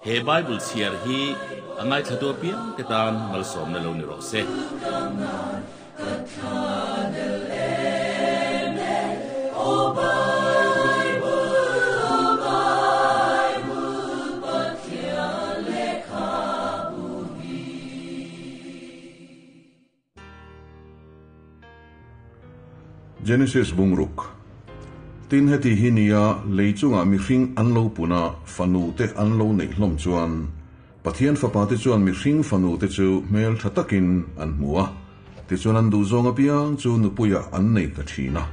He Bible chhiar hi a ngaithlatu apiangte tan malsawmna lo ni rawh se. Genesis bungruk. Tin heti hi nia lei chungah mihring an lo pun a, fanu te an lo neih hlawm chuan Pathian fapa te chuan mihring fanu te chu hmel tha takin an hmu a, tichuan an duhzawng apiang chu nupuiah an nei ta thin a.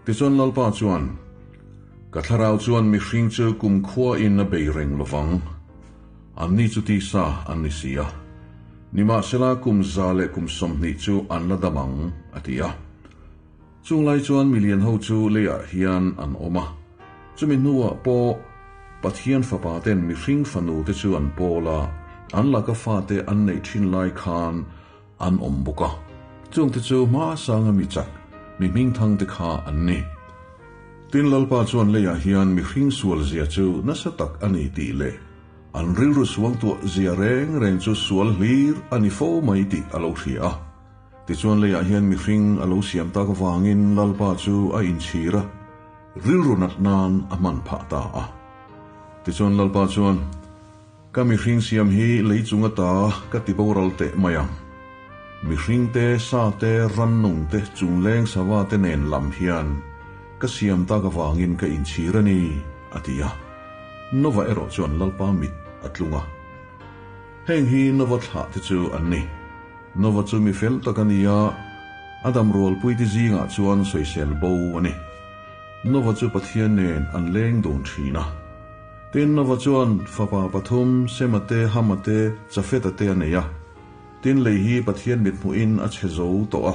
Tichuan Lalpa chuan, Ka thlarau chuan mihring chu kumkhua in a bei reng lovang. Anni chu tisa an ni si a. Nimahsela kum za leh kum 20 chu an la dam ang, a ti a. Chung lai chuan milian ho chu leiah hian an awm a. Chumi hnuah pawh Pathian fapa ten mihring fanu te chu an pawl a, an laka fate an neih thin lai khan an awm bawk a. Chungte chu hmasanga mi chak, mi hmingthang te kha an ni. Tin Lalpa chuan leiah hian mihring sual zia chu nasa tak a ni tih leh an rilru suangtuah zia reng reng chu sual hlir a ni fo mai tih a lo hria a. Tichuan leiah hian mihring a lo siam tak avangin Lalpa chu a inchhir a, rilru nat nan a hman phah ta a. Tichuan Lalpa chuan, Ka mihring siam hi lei chung ata ka ti boral teh mai ang. Mihring te, sa te, rannung te, chungleng sava te nen lam hian ka siam tak avangin ka inchhir a ni, a ti a. Nova erawh chuan Lalpa mit a tlung a. Heng hi Nova thlah te chu an ni. Nova chu mi fel tak a ni a, a dam rualpui te zingah chuan sawisel bo a ni. Nova chu Pathian nen an leng dun thin a. Tin, Nova chuan fapa pathum, Sema te, Hama te, Jafeta te a nei a. Tin, lei hi Pathian mithmuhin a chhe zo tawh a,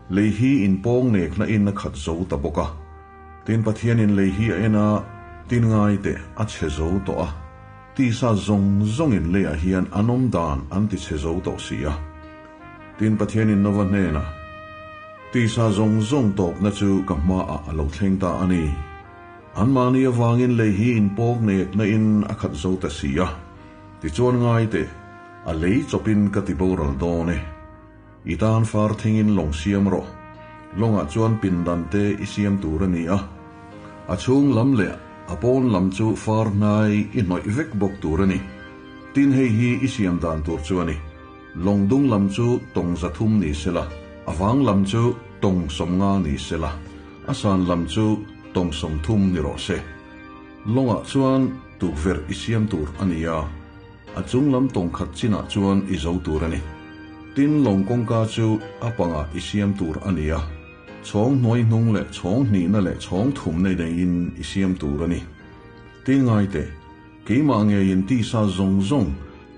lei hi inpawng nekna in a khat zo ta bawk a. Tin, Pathianin lei hi a en a, tin ngai teh, a chhe zo tawh a, tisa zawng zawngin leiah hian an awm dan an ti chhe zo tawh si a. Tin, Pathianin Nova hnenah, Tisa zawng zawng tawpna chu ka hmaah a lo thleng ta a ni. Anmahni avangin lei hi inpawk nekna in a khat zo ta si a, tichuan ngai teh, a lei chawpin ka ti boral dawn e. I tan far thingin lawng siam rawh. Lawngah chuan pindan te i siam tur a ni a. A chhung lam leh a pawn lam chu far hnai i hnawih vek bawk tur a ni. Tin hei hi i siam dan tur chu a ni. Lawng dung lam chu tawng 300 ni sela, a vang lam chu tawng 50 ni sela, a san lam chu tawng 30 ni rawh se. Lawngah chuan tukverh i siam tur a ni a, a chung lam tawng khat chinah chuan i zo tur a ni. Tin lawng kawngka chu a pangah i siam tur a ni a, chhawng hnuai hnung leh chhawng hnihna leh chhawng thum nei neiin i siam tur a ni. Tin ngai teh, Keimah ngeiin tisa zawng zawng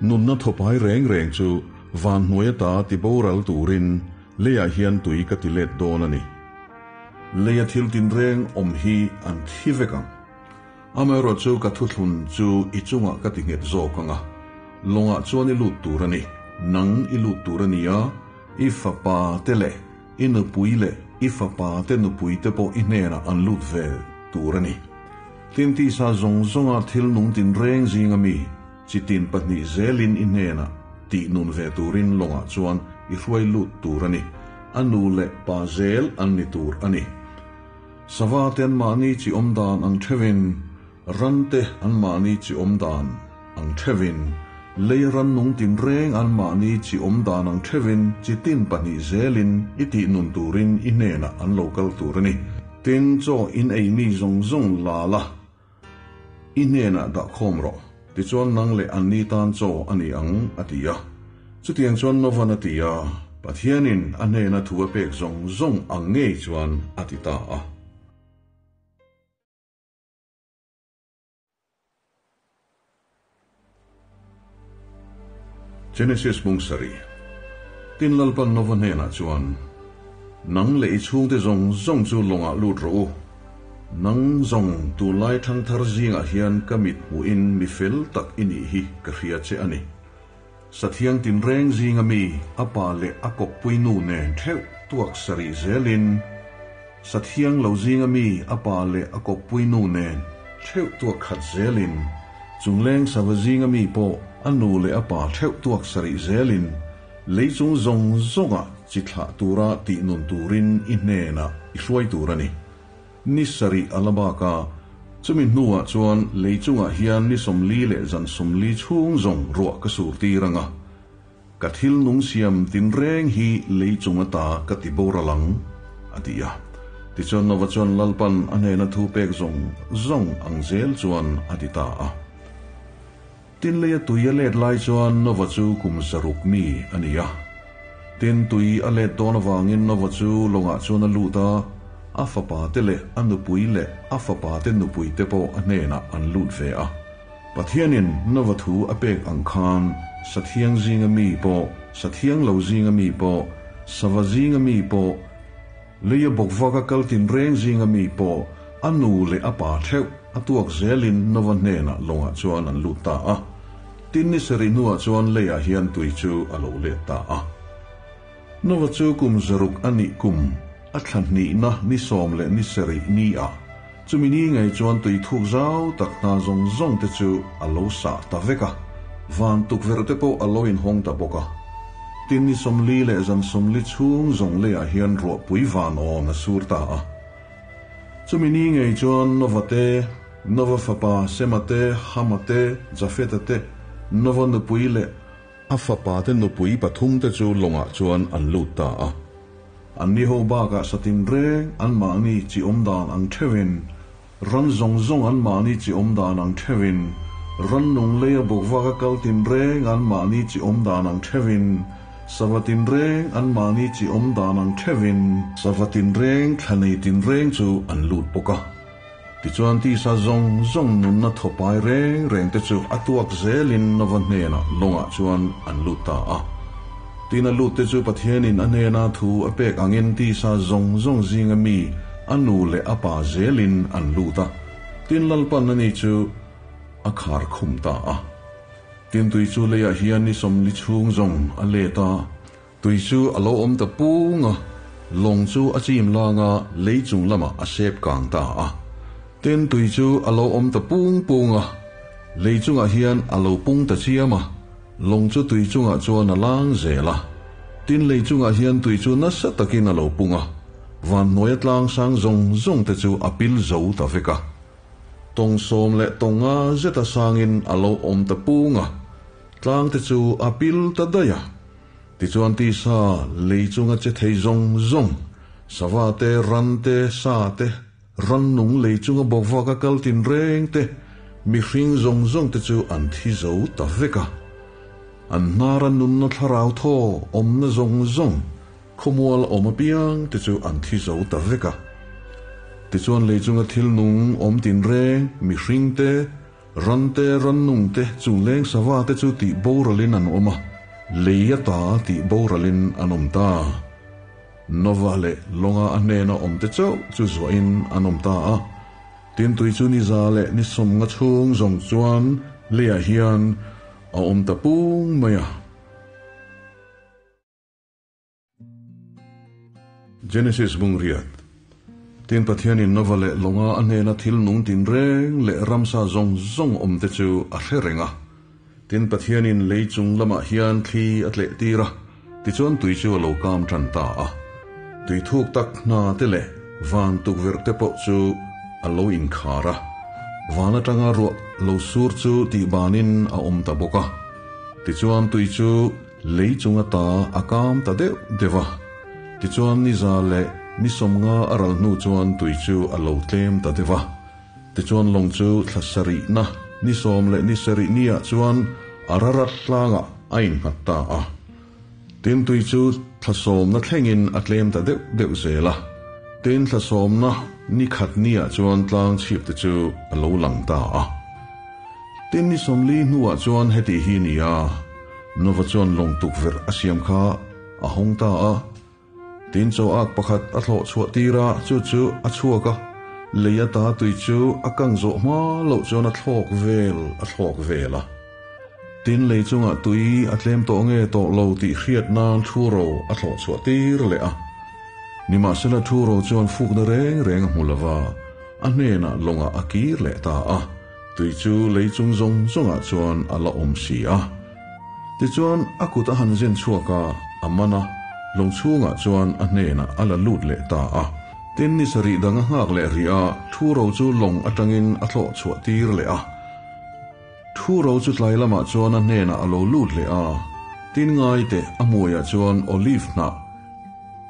nunna thawpai reng reng chu van hnuai ata ti boral turin leiah hian tui ka ti let dawn a ni. Leia thil tinreng awm hi an thi vek ang. Amaherawh chu ka thuthlun chu i chungah ka ti nghet zawk ang a, lawngah chuan i lut tur a ni, nang i lut tur a ni a, i fapa te leh i nupui leh i fapa te nupui te pawh i hnenah an lut ve tur a ni. Tin tisa zawng zawnga thil nung tinreng zinga mi chi tin pahnih zelin i hnenah tih nun ve turin lawngah chuan i hruai lut tur a ni. A nu leh pa zel an ni tur a ni. Sava te anmahni chi awm dan ang theuhin, ran te anmahni chi awm dan ang theuhin, lei ran nung tinreng anmahni chi awm dan ang theuhin chi tin pahnih zelin i tih nun turin i hnenah an lo kal tur a ni. Tin, chaw in ei mi zawng zawng la la, i hnenah dah khawm rawh, tichuan nang leh anni tan chaw a ni ang, a ti a. Chutiang chuan Novan a ti a, Pathianin a hnena thu a pek zawng zawng ang ngei chuan a ti ta a. Genesis bung sarih. Tin Lalpan Nova hnenah chuan, Nang leh i chhungte zawng zawng chu lawngah lut rawh u. Nang zawng tunlai thangthar zingah hian ka mit hmuhin mi fel tak i nih hi ka hria che a ni. Sathiang tinreng zinga mi a pa leh a kawppui nu nen theuh tuak sarih zelin, Sathiang lo zinga mi a pa leh a kawppui nu nen theuh tuak khat zelin. Chungleng sava zinga mi pawh a nu leh a pa theuh tuak sarih zelin lei chung zawng zawngah chi thlah tura tih nun turin i hnenah i hruai tur a ni. Ni sarih a la bak a, chumi hnuah chuan lei chungah hian ni 40 leh zan 40 chhung zawng ruah ka sur tir ang a, ka thil nung siam tinreng hi lei chung ata ka ti boral ang, a ti a. Tichuan Nova chuan Lalpan a hnena thu pek zawng zawng ang zel chuan a ti ta a. Tin leia tui a let lai chuan Nova chu kum 600 mi a ni a. Tin tui a let dawn avangin Nova chu lawngah chuan a lut a, a fapa te leh a nupui leh a fapa te nupui te pawh a hnenah an lut ve a. Pathianin Nova thu a pek ang khan sathiang zinga mi pawh, sathiang lo zinga mi pawh, sava zinga mi pawh, Leia bawkvaka kal tinreng zinga mi pawh a nu leh a pa theuh a tuak zelin Nova hnenah lawngah chuan an lut ta a. Tin ni sarih hnuah chuan leiah hian tui chu a lo let ta a. Nova chu kum 600 a nih kum a thla hnihna ni 10 leh ni sarih ni ah chumi ni ngei chuan tui thuk zau tak hna zawng zawng te chu a lo sah ta vek a, van tukverh te pawh a lo inhawng ta bawk a. Tin ni 40 leh zan 40 chhung zawng leiah hian ruahpui van awn a sur ta a. Chumi ni ngei chuan Nova te, Nova fapa Sema te, Hama te, Jafeta te, Nova nupui leh a fapa te nupui pathum te chu lawngah chuan an lut ta a. An ni ho bakah satin reng an mahni chi awm dan ang theuhin, ran zawng zawng an mahni chi awm dan ang theuhin, ran nung leia bawkvaka kal tin reng an mahni chi awm dan ang theuhin, sava tin reng an mahni chi awm dan ang theuhin, sava tin reng thla nei tin reng chu an lut bawk a. Tichuan tisa zawng zawng nunna thawpai reng reng te chu a tuak zelin Nova hnenah lawngah chuan an lut ta a. Tin a lut te chu Pathianin a hnena thu a pek angin tisa zawng zawng zinga mi a nu leh a pa zelin an lut a. Tin Lalpan ani chu a khar khum ta a. Tin tui chu leiah hian ni 40 chhung zawng a let a. Tui chu a lo awm ta pung a, lawng chu a chim lang a, lei chung lamah a sep kang ta a. Tin tui chu a lo awm ta pung pung a, lei chungah hian a lo pung ta chiam a, lawng chu tui chungah chuan a lang zel a. Tin lei chungah hian tui chu nasa takin a lo pung a, van hnuaia tlang sang zawng zawng te chu a pil zo ta vek a. Tawng 10 leh tawng nga zeta sangin a lo awm ta pung a, tlang te chu a pil ta daih a. Tichuan tisa lei chunga che thei zawng zawng, sava te, ran te, sa te, ran nung lei chunga bawkvaka kal tin reng te, mihring zawng zawng te chu an thi zo ta vek a. An hnara nunna thlarau thaw awmna zawng zawng, khawmual awm apiang te chu an thi zo ta vek a. Tichuan lei chunga thil nung awm tin reng, mihring te, ran te, ran nung te, chungleng sava te chu tih boralin an awm a, lei ata tih boralin an awm ta. Nova leh lawnga a hnena awm te chauh chu zuahin an awm ta a. Tin tui chu ni 100 leh ni 50 chhung zawng chuan leiah hian a awm ta pung mai a. Genesis bung riat. Tin Pathianin Nova leh lawnga a hnena thil nung tin reng leh ramsa zawng zawng awm te chu a hre reng a. Tin Pathianin lei chung lamah hian thli a tleh tir a, tichuan tui chu a lo kam tan ta a. Tui thuk tak hna te leh van tukverh te pawh chu a lo inkhar a. Van atanga ruah lo sur chu tihbanin a awm ta bawk a. Tichuan tui chu lei chung ata a kam ta deuh deuh a. Tichuan ni 100 leh ni 50 a ral hnu chuan tui chu a lo tlem ta deuh a. Tichuan lawng chu thla sarih na ni 10 leh ni sarih ni ah chuan Ararat tlangah a innghat ta a. Tin tui chu thla 10 na thlengin a tlem ta deuh deuh zel a. Tin thla 10 na ni khat ni ah chuan tlang chhip te chu a lo lang ta a. Tin ni 40 hnuah chuan heti hi ni a, Nova chuan lawng tukverh a siam kha a hawng ta a. Tin chaw ak pakhat a thlawh chhuah tir a, chu chu a chhuak a. Lei ata tui chu a kang zawh hma loh chuan a thlawk vel a thlawk vel a. Tin lei chungah tui a tlem tawh nge tawh lo tih hriat nan thu ro a thlawh chhuah tir leh a. Nimahsela thu ro chuan fukna reng reng a hmu lova, a hnenah lawngah a kir leh ta a. Tui chu lei chung zawng zawngah chuan a la awm si a. Tichuan, a kut a han zen chhuak a, a man a, lawng chhungah chuan a hnenah a la lut leh ta a. Tin, ni sarih dang a nghak leh rih a, Thuro chu lawng atangin a thlawh chhuah tir leh a. Thuro chu tlai lamah chuan a hnenah a lo lut leh a, tin ngaite a hmuiah chuan olive hnah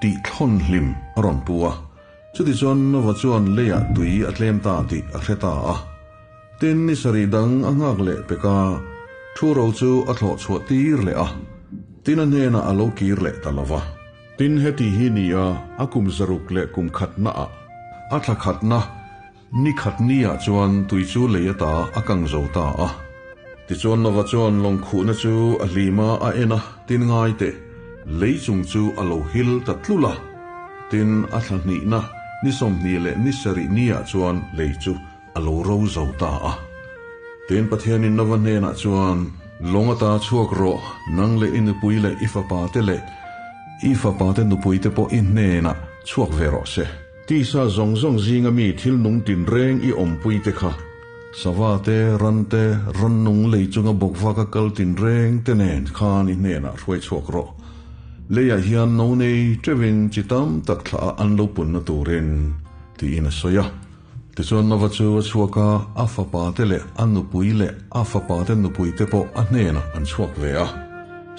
tih thlawn hlim a rawn pu a. Chutichuan Nova chuan leiah tui a tlem ta tih a hre ta a. Tin, ni sarih dang a nghak leh pek a, Thuro chu a thlawh chhuah tir leh a, tin a hnenah a lo kir leh ta lo va. Tin, heti hi ni a, a kum zaruk leh kum khatnaah, a thla khatna ni khat niah chuan tui chu lei ata a kang zo ta a. Tichuan Nova chuan lawng khuhna chu a hlim a, a en a, tin ngai teh, lei chung chu a lo hil ta tlul a. Tin, a thla hnihna ni 20 leh ni sarih niah chuan lei chu a lo ro zo ta a. Tin, Pathianin Nova hnenah chuan, Lawng ata chhuak rawh, nang leh i nupui leh i fapate leh i fapate nupuite pawh i hnenah chhuak ve rawh se. Tisa zawng zawng zinga mi thil nung tinreng i awmpuite kha, sava te, ran te, rannung lei chunga bawkvaka kal tinreng te nen khan i hnenah hruai chhuak rawh. Leiah hian no nei teuhin chi tam tak thlah a an lo punna turin, tiin a sawi a. Tichuan Nova chu a chhuak a, a fapate leh a nupui leh a fapate nupuite pawh a hnenah an chhuak ve a.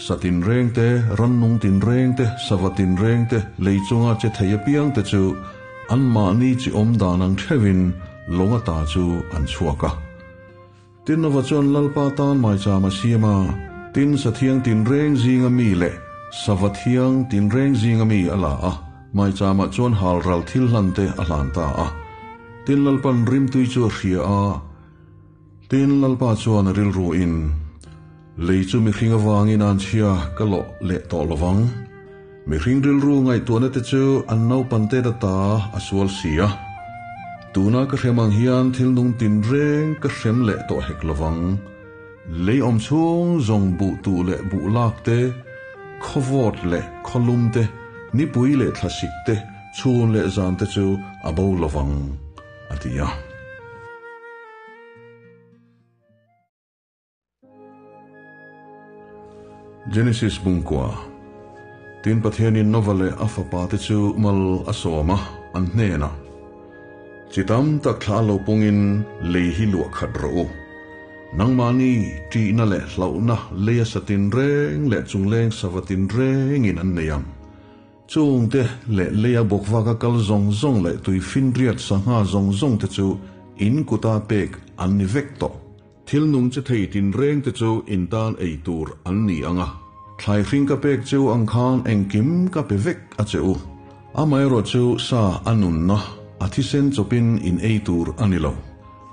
Sa tinreng te, rannung tinreng te, sava tinreng te, lei chunga che thei apiang te chu anmahni chi awm dan ang theuhin lawng ata chu an chhuak a. Tin Nova chuan Lalpa tan maicham a siam a, tin sathiang tinreng zinga mi leh sava thiang tinreng zinga mi a la a, maichamah chuan halral thil hlan te a hlan ta a. Tin Lalpan rimtui chu a hria a, tin Lalpa chuan a rilruin, Lei chu mihring avangin an chhia ka lawh leh tawh lovang. Mihring rilru ngaihtuahna te chu an naupan te ta a sual si a. Tuna ka hrem ang hian thil nung tinreng ka hrem leh tawh hek lovang. Lei awm chhung zawng buh tuh leh buh lak te, khawvawt leh khawlum te, nipui leh thlasik te, chhun leh zan te chu a bo lovang, a ti a. Genesis bungkua, Tin Pathianin Nova leh a fapate chu mal a sawm a, an hnenah, Chi tam tak thla lo pungin lei hi luah khat rawh u. Nangmahni ṭihna leh hlauhna leia sa tinreng leh chungleng sava tinrengin an nei ang. Chungte leh leia bawkvaka kal zawng zawng leh tui finriat sangha zawng zawngte chu in kuta pek an ni vek tawh. Thil nung che thei tinreng te chu in tan ei tur an ni ang a. Thlai hring ka pek cheu ang khan engkim ka pe vek a che u. Amaherawh chu sa a nunna, a thisen chawpin in ei tur a ni lo.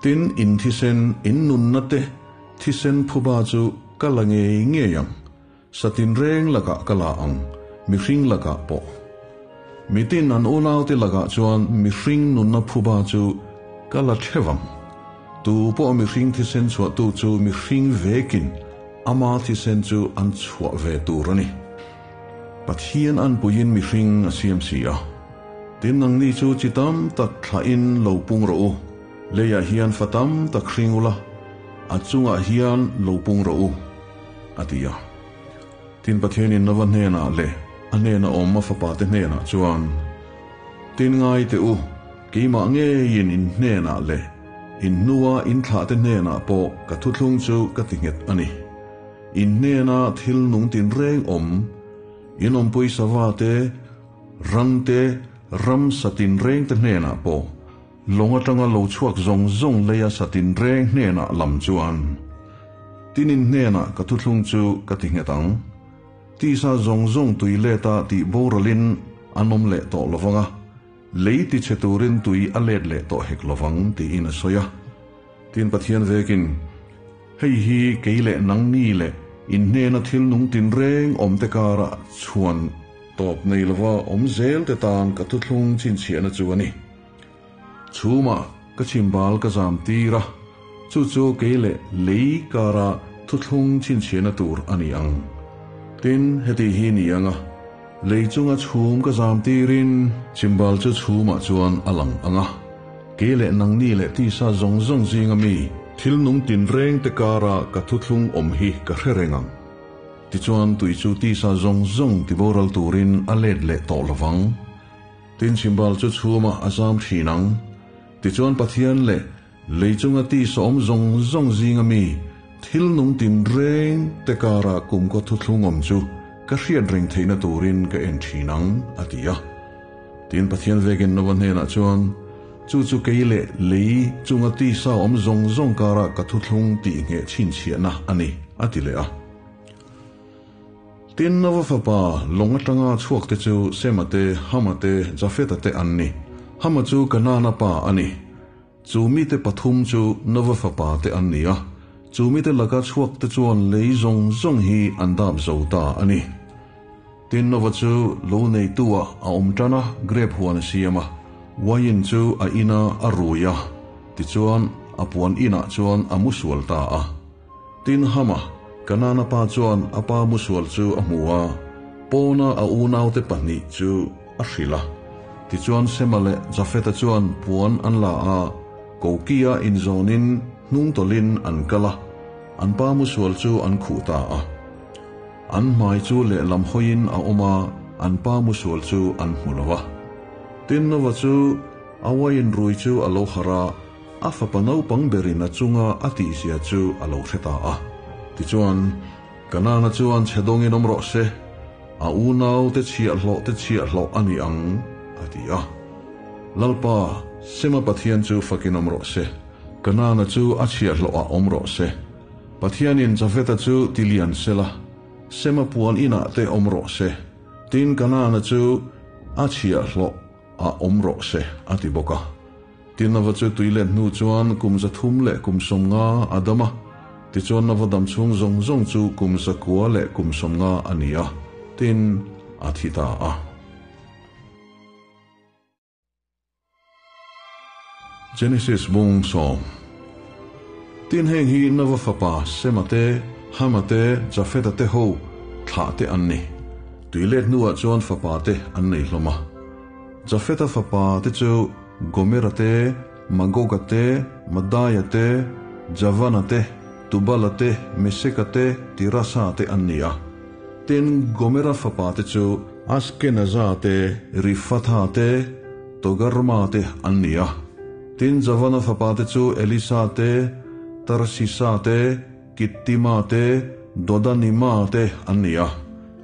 Tin, in thisen, in nunna te thisen phuba chu ka la ngei ngei ang. Sa tinreng lakah ka la ang, mihring lakah pawh. Mitin an unaute lakah chuan mihring nunna phuba chu ka la theuh ang. Tu pawh mihring thisen chhuahtu chu mihring vekin ama thisen chu an chhuah ve tur a ni. Pathian anpuiin mihring a siam si a. Tin nangni chu chi tam tak thlahin lo pung rawh u, leiah hian fa tam tak hring ula, a chungah hian lo pung rawh u. A ti a. Tin Pathianin Nova hnenah leh a hnena awm a fapate hnenah chuan, Tin ngai teh u, keimah ngeiin in hnenah leh in hnua in thlahte hnenah pawh ka thuthlung chu ka ti nghet a ni. In hnena thil nung tinreng awm, in awmpui sava te, ran te, ramsa tinrengte hnenah pawh, Lawng atanga lo chhuak zawng zawng leia sa tinreng hnenah lam chuan tinin hnenah ka thuthlung chu ka ti nghet ang. Tisa zawng zawng tui leta tih boralin an awm leh tawh lovang a, lei ti chhe turin tui a let leh tawh hek lovang tiin a sawi a. Tin Pathian vekin, Hei hi kei leh nangni leh in hnena thil nung tinreng awmte karah chhuan tawp nei lova awm zelte tan ka thuthlung chhinchhiahna chu a ni. Chhumah ka chhimbal ka zam tir a, chu chu kei leh lei kara thuthlung chhinchhiahna tur a ni ang. Tin, heti hi ni ang a, lei chunga chhum ka zam tirin chhimbal chu chhumah chuan a lang ang a, kei leh nangni leh tisa zawng zawng zinga mi. Thil nung tinrengte kara ka thuthlung awm hi ka hre reng ang. Tichuan tui chu tisa zawng zawng tiboral turin a let leh tawh lovang. Tin chhimbal chu chhuma a zam thin ang. Tichuan Pathian leh lei chunga tisa awm zawng zawng zinga mi thil nung tinreng te kara kumkhaw thuthlung awm chu ka hriat reng theihna turin ka en thin ang, a ti a. Tin Pathian vekin Nova hnenah chuan, Chu chu kei leh lei chunga tisa awm zawng zawng kara ka thuthlung tih ngheh chhinchhiahna a ni, a ti leh a. Tin Nova fapa lawng atanga chhuak te chu Sema te, Hama te, Jafeta te an ni. Hama chu Kanaana pa a ni. Chu mite pathum chu Nova fapa te an ni a, chu mite laka chhuak te chuan lei zawng zawng hi an dap zo ta a ni. Tin Nova chu lo neitu ah a awm tan a, grep huan a siam a, wine chu a in a, a rui a, tichuan a puan inah chuan a mu sual ta a. Tin Hama, Kanana pa chuan a pa mu sual chu a hmu a, pawna a unaute pahnih chu a hrilh a. Tichuan Sema leh Jafeta chuan puan an la a, kokia inzawnin hnungtawlhin an kal a, an pa mu sual chu an khuh ta a. An hmai chu lehlam hawiin a awm a, an pa musual chu an hmu lo a. Tin Nova chu a wine rui chu a lo harh a, a fapa naupang berin a chunga a tihzia chu a lo hre ta a. Tichuan, Kanana chuan chhe dawngin awm rawh se, a unau te chhiahhlawh te chhiahhlawh a ni ang, a ti a. Lalpa, Sema Pathian chu fakin awm rawh se, Kanana chu a chhiahhlawhah awm rawh se. Pathianin Jafeta chu ti lian sela, Sema puan inah te awm rawh se, tin Kanaana chu a chhiahhlawh ah awm rawh se, a ti bawk a. Tin Nova chu tui let hnu chuan kum 300 leh kum 50 a dam a, tichuan Nova dam chhung zawng zawng chu kum 900 leh kum 50 a ni a, tin a thi ta a. Genesis bung sawm. Tin heng hi Nova fapa Sema te, Hama te, Jafeta te ho thlah te an ni. Tui let hnuah chuan fapa te an nei hlawm a. Jafeta fapa te chu Gomera te, Magoga te, Madaia te, Javana te, Tubala te, Meseka te, Tirasa te an ni a. Tin Gomera fapa te chu Askenaza te, Rifatha te, Togarma te an ni a. Tin Javana fapa te chu Elisa te, Tarsisa te, Kittima te, Dodanima te an ni a.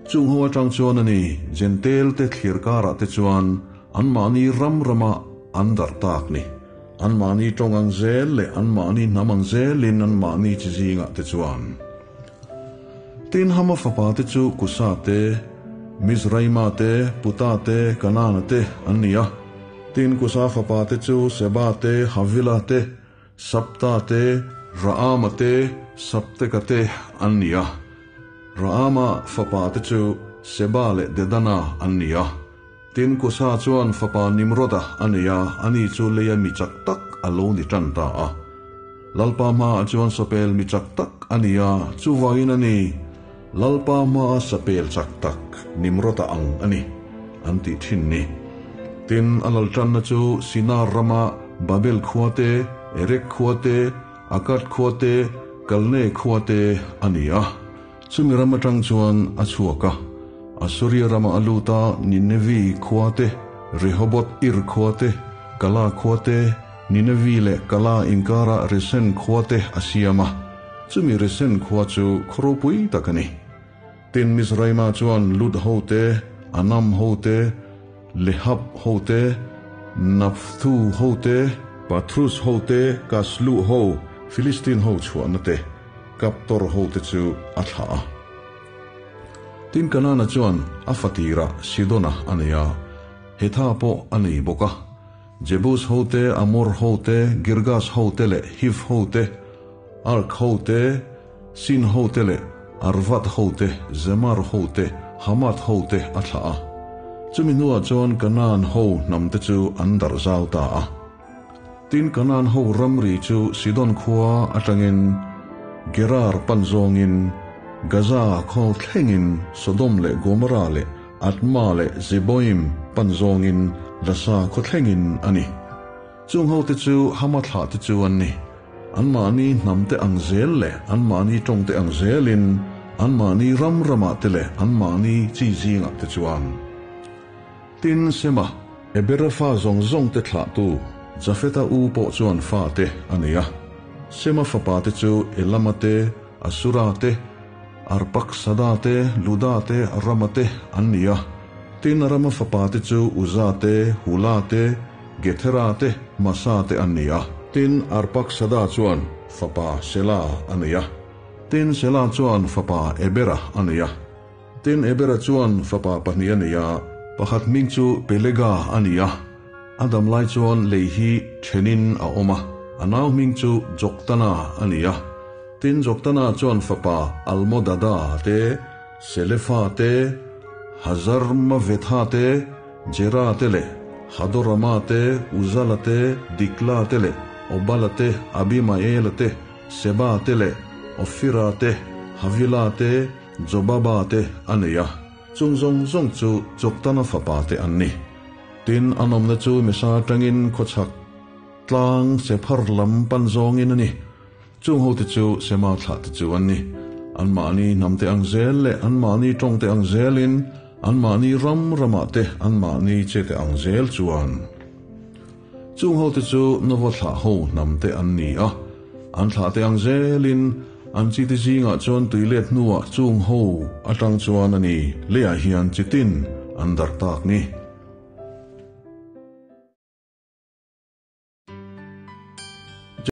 Chung ho atang chuan a ni, Jentail te thlir karah te chuan anmahni ram rama an darh tak ni. Anmahni tawng ang zel leh anmahni hnam ang zelin anmahni chi zingah te chuan. Tin Hama fapa te chu Kusa te, Mizraima te, Puta te, Kanana te an ni a. Tin Kusa fapa te chu Seba te, Havila te, Sabta te, Raama te, Sabteka te an ni a. Raama fapa te chu Seba leh Dedana an ni a. Tin Kusa chuan fapa Nimroda a nei a, ani chu leia mi chak tak a lo ni tan ta a. Lalpa hmaah chuan sapel mi chak tak a ni a, chuvangin a ni, Lalpa hmaa sapel chak tak Nimroda ang a ni, an tih thin ni. Tin, a lal tanna chu Sinar rama Babel khua te, Erek khua te, Akkad khua te, Kalne khua te a ni a. Chumi ram atang chuan a chhuak a, Assuria rama a lut a, Ninevi khua te, Rehoboth Ir khua te, Kala khua te, Ninevi leh Kala inkara Resen khua te a siam a, chumi Resen khua chu khaw ropui tak a ni. Tin, Mizraima chuan Lud ho te, Anam ho te, Lehab ho te, Naphthu ho te, Pathrus ho te, Kaslu ho, Filistin ho chhuahna te, Kaptor hote chu a thlah a. Tin Kanana chuan a fatirah Sidona a nei a, Hetha pawh a nei bawk a. Jebus hote, Amor hote, Girgas hote leh Hiv hote, Ark hote, Sin hote leh Arvad hote, Zemar hote, Hamath hote a thlah a. Chumi hnuah chuan Kanaan ho hnamte chu an darh zau ta a. Tin Kanaan ho ramri chu Sidon khua atangin Gerar pan zawngin Gaza khaw thlengin Sodom leh Gomorrah leh Adma leh Zeboim pan zawngin Lasa khaw thlengin a ni. Chung hote chu Hama thlah te chu an ni. Anmahni hnamte ang zel leh anmahni tawngte ang zelin, anmahni ram ramah te leh anmahni chi zingah te chuan. Tin, Sema, Ebera fa zawng zawngte thlahtu Jafeta u pawh chuan fate a nei a. Sema fapate chu Elama te, Asura te, Arpaksada te, Luda te, Rama te an ni a. Tin, Rama fapate chu Uza te, Hula te, Gethera te, Masa te an ni a. Tin, Arpaksada chuan fapa Sela a nei a. Tin, Sela chuan fapa Ebera a nei a. Tin, Ebera chuan fapa pahnih a nei a, pakhat hming chu Pelega a ni a, a dam lai chuan lei hi thenin a awm a, a nau hming chu Joktana a ni a. Tin, Joktana chuan fapa Almodada te, Selefa te, Hazarmavetha te, Jera te leh Hadorama te, Uzala te, Dikla te leh Obala te, Abimaela te, Seba te leh Ofira te, Havila te, Jobaba te a nei a, chung zawng zawng chu Joktana fapa te an ni. Tin, an awmna chu Mesa atangin khawchhak tlang Sephar lam pan zawngin a ni. Chung hote chu Sema thlah te chu an ni. Anmahni hnamte ang zel leh anmahni tawngte ang zelin, anmahni ram ramah te anmahni chete ang zel chuan. Chung hote chu Nova thlah ho hnamte an ni a, an thlahte ang zelin an chite zingah chuan tui let hnuah chung ho atang chuan a ni leiah hian chitin an darh tak ni.